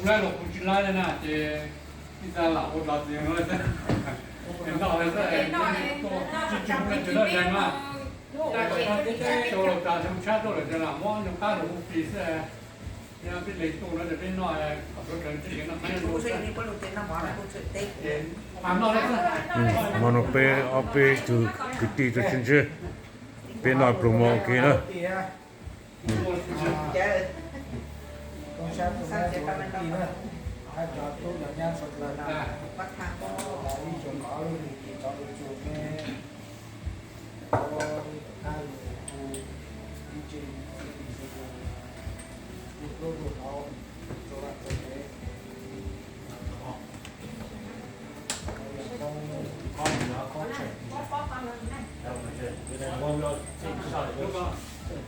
Laib los kuv tsis laib na ces ib txhia lam ua dog txiv no, noj tsis tsis noj yees na, rau los tas xyoo tshab tuaj lawm ces lam muab nyuag qab rau hu pis xwb. Peb leeg tuaj no ces peb noj kom sawv daws ntsib kev noj qab nyob zoo. Hmo no peb ob peb tug kwv tij tuaj sib ntsib, peb noj pluag mov ua ke na.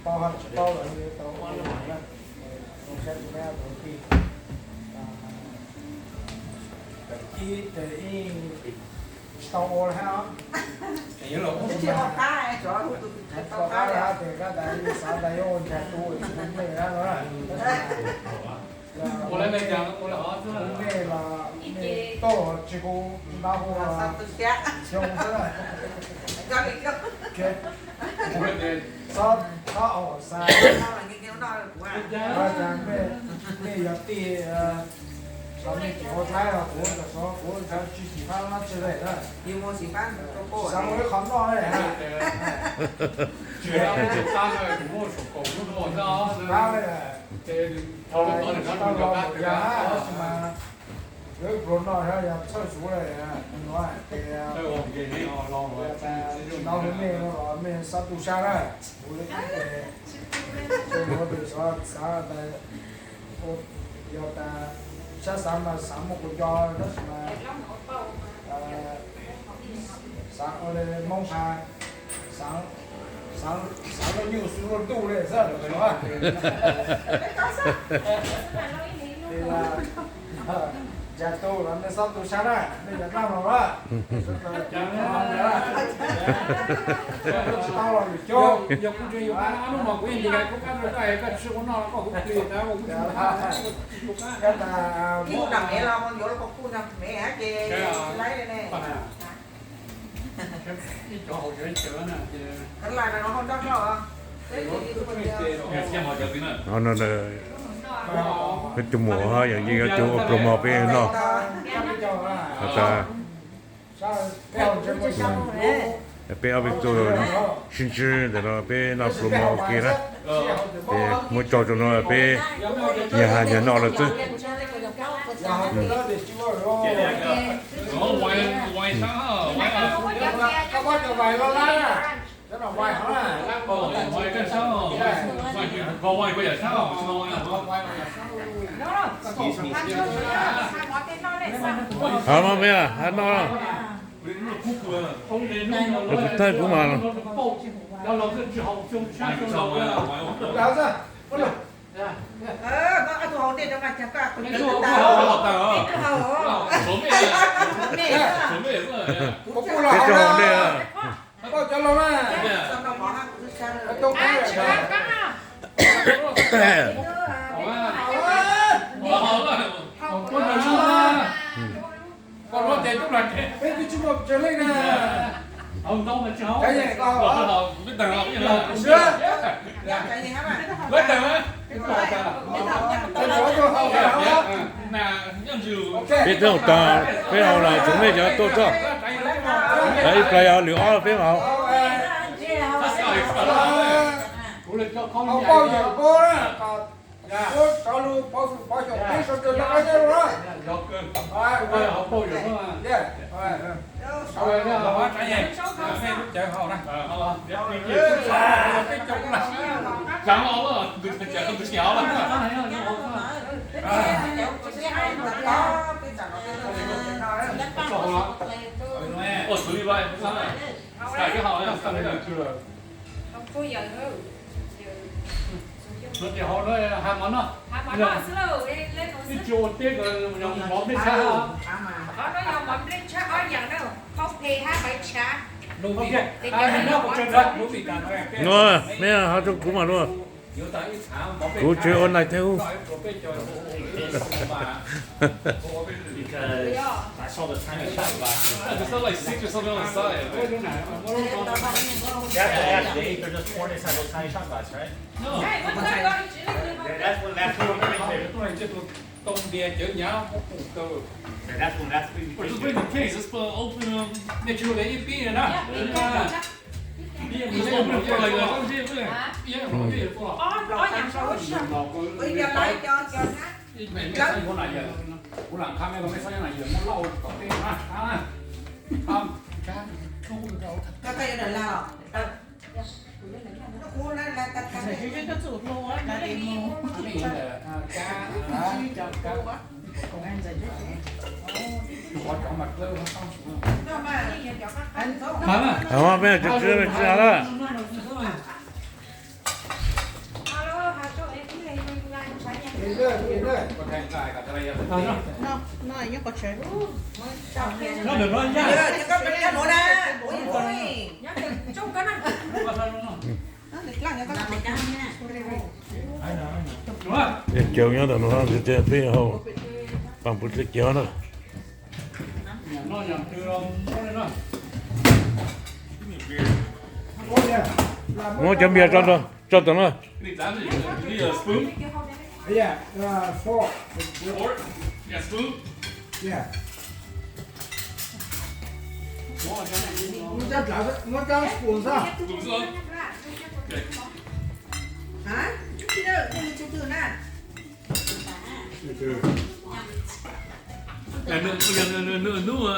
Paub hab tsis paub los tau ua li no na. Zoo siab tus me tus tij, tawm kib ces ib tsis tau ua li hab os. Tsis tau qab li hab ces kab tas xav tas yuav ua nrag tu tsis hu mej hab no na. Tab sis mas hu mej los mej tuaj tsis hu, tsis paub hu los xyoo xwb na. Txhob, txhob au xav, mej yog tij, xyov mej tsis ua thaib los kuv, kuv tsis xim fab dab tsi li na. Xav ua ib qho noj li. Tsis tau los yog, tab sis mas yuav ib pluag noj yog txhawj xyuv li no ces tsis tau hu mej no los mej txhob tu sab na. Kuv ib ces xyov tas, yog tas sab xav mas xav muaj kuv nco, tab sis mas xav ua li Moob has, xav, xav, xav luaj nyuj xwb luaj ntuj li xwb. Nrag tu los mej txhob tu sab na, mej yog noj los na. Tsis tau los yus coob. Ib hnub nram mev los yuav los kuj nram mev ces laib li ne. Peb tus muam ho yog ib tug ua pluag mov peb noj. Has tas peb ob peb tug sib ntsib ntawm no peb noj pluag mov ua ke na. Ces muab tso rau no peb nyias has nyias noj lawm xwb. Hab mog mej, hab noj. Kuv thawj kuv mas. Peb tug haus dej. Peb twb haus tag, peb haus los tshuav mej cov tuaj txog. Ib plag yog lwm ob peb haus. Ib tsis ua teb, mov nplej tshab. Mej ho rau kuv mas luaj. Kuv tsis ua nais thiab. Because I saw the tiny shot glasses. It's not like six or something on the side. That's the app, Dave. They're just foreigners have those tiny shot glasses, right? No. That's when, that's when we came here. Too big, that's when, that's when we came here. It's a case, it's for open, um, natural, they eat beer, huh? Yeah, beer. Just open it for like, uh, yeah, yeah, yeah. Peb tsis tsis lawm. Cov nyob tam no peb hau pam pus txi kiv na. Muab cov npias tso, tso tam no. Need a spoon? Yeah, uh, fork. Fork? Yeah, spoon? Yeah. Muab rab dlav, muab rab spoon xwb. Spoon xwb. Okay. Hả? Chút chi đâu, đây là từ từ nè.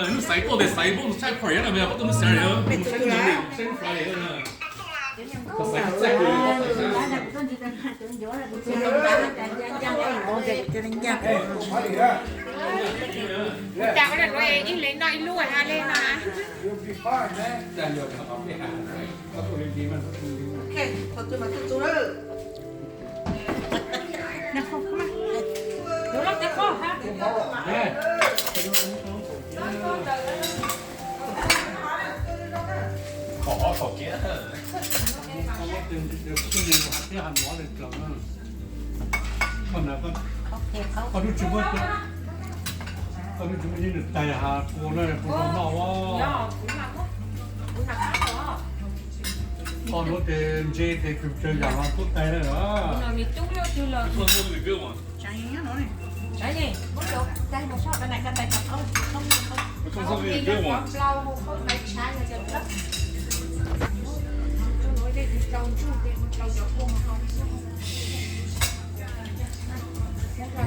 Hnub xaiv tuaj tes xaiv npauj tshaj phom ib yam no, koj tuaj hnub xaiv, hnub xaiv hnub Friday na. Ua cas ua li no ib leeg noj ib lub ha, leej no na. Koj lub tsis muaj, koj lub tsis muaj yeej nws tais has kua na, kua zoo noj os. Koj lub tes ntse tes tsawg tsawg yam los tuaj tais na.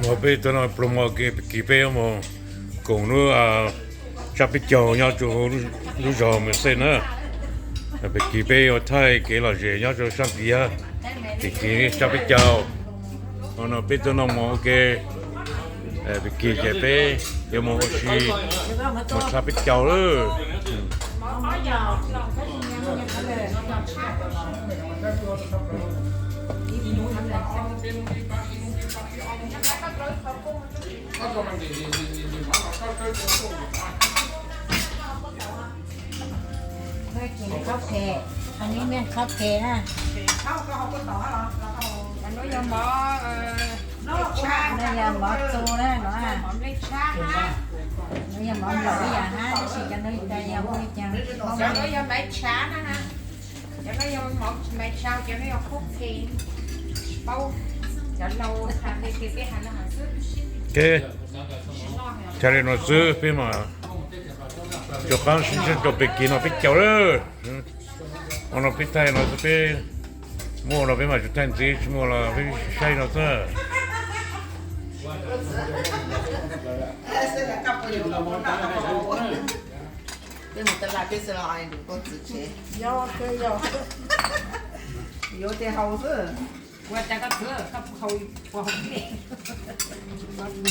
Ua peb tug no pluag mos kis peb yuav mus koom lub tsab peb caug nyob rau lub zos Mexes na. Pem kis peb yuav thaij kev lom zem nyob rau sab ntiav, pem kis tsab peb caug. No peb tug no mus ua ke, pem kis ces peb yuav mus ua si, mus tsab peb caug lawm. Cov no yog mov, no yog mov txua na, no yog mov nplaum ib yam na, tab sis cov no yog ua li cas? Cov no yog maiv tshav na, cov no yog maiv tshav, cov no yog khaub phem, paub, cov laus hais li peb hais no xwb. Thaij li no xwb, peb mam rov qab sib ntsib rau pem kis no peb caug lawm. Ua no peb thaij no xwb, peb muaj no peb mam tsis thaij ntxiv, tsis muaj los peb saib no xwb. Peb mus taj laj peb xwb los nws koj txwv tsev. Yuav tes haus xwb. Ua cas koj txwv koj haus, ua haus peb.